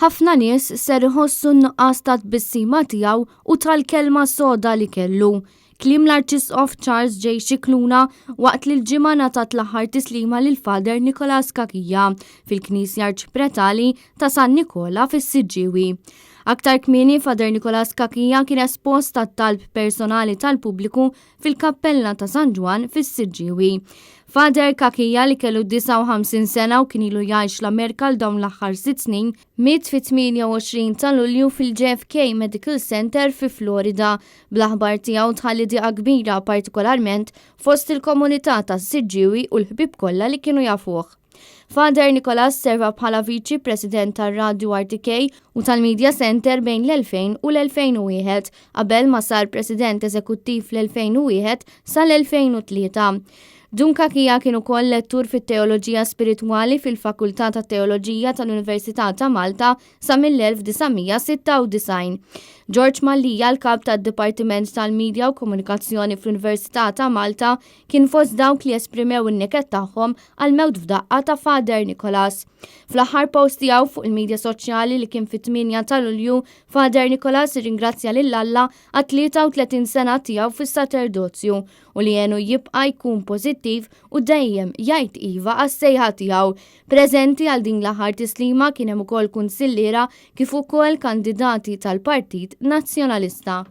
Ħafna nies ser iħossu n-nuqqas ta' tbissima tiegħu u tal-kelma soda li kellu. Kliem l-Arċisqof Charles J. Scicluna waqt li l-Ġimgħa ngħatat l-aħħar tislima lil Father Nicholas Cachia fil-Knisja Arċipretali ta' San Nikola fis-Siġġiewi. Aktar kmieni Father Nicholas Cachia kien espost għat-talb personali tal-pubbliku fil-Kappella ta' San Ġwann fis-Siġġiewi. Father Cachia li kellu 59 sena u kien ilu jgħix l-Amerika għal dawn l-aħħar sitt snin, miet fit-28 ta' Lulju fil-JFK Medical Center fi Florida. Bl-aħbar tiegħu tħalli diqa kbira partikolarment fost il-komunità tas-Siġġiewi u l-ħbieb kollha li kienu jafuh. Father Nicholas serva bħala Viċi President tar-Radju RTK u tal-Media Center bejn l-2000 u l-2001 qabel ma sar President Eżekuttiv fl-2001 sal-2003. Dun Cachia kien ukoll lettur fit-Teoloġija Spiritwali fil-Fakultà tat-Teoloġija tal-Università ta' Malta sa mill-1996. George Mallia, l-Kap tad-Dipartiment tal-Media u Komunikazzjoni fl-Università ta' Malta, kien fost dawk li esprimew in-niket tagħhom għall-mewt f'daqqa ta' Father Nicholas. Fl-aħħar post tiegħu fuq il-midja soċjali li kien fit-8 ta' Lulju, Father Nicholas irringrazzja lil Alla għat-33 sena tiegħu fis-saċerdozju u li għenu jibqa' jkun pożittiv u dejjem jgħid iva għas-sejħa tiegħu. Preżenti għal din l-aħħar tislima kien hemm ukoll kunsilliera kif ukoll kandidati tal-Partit Nazzjonalista.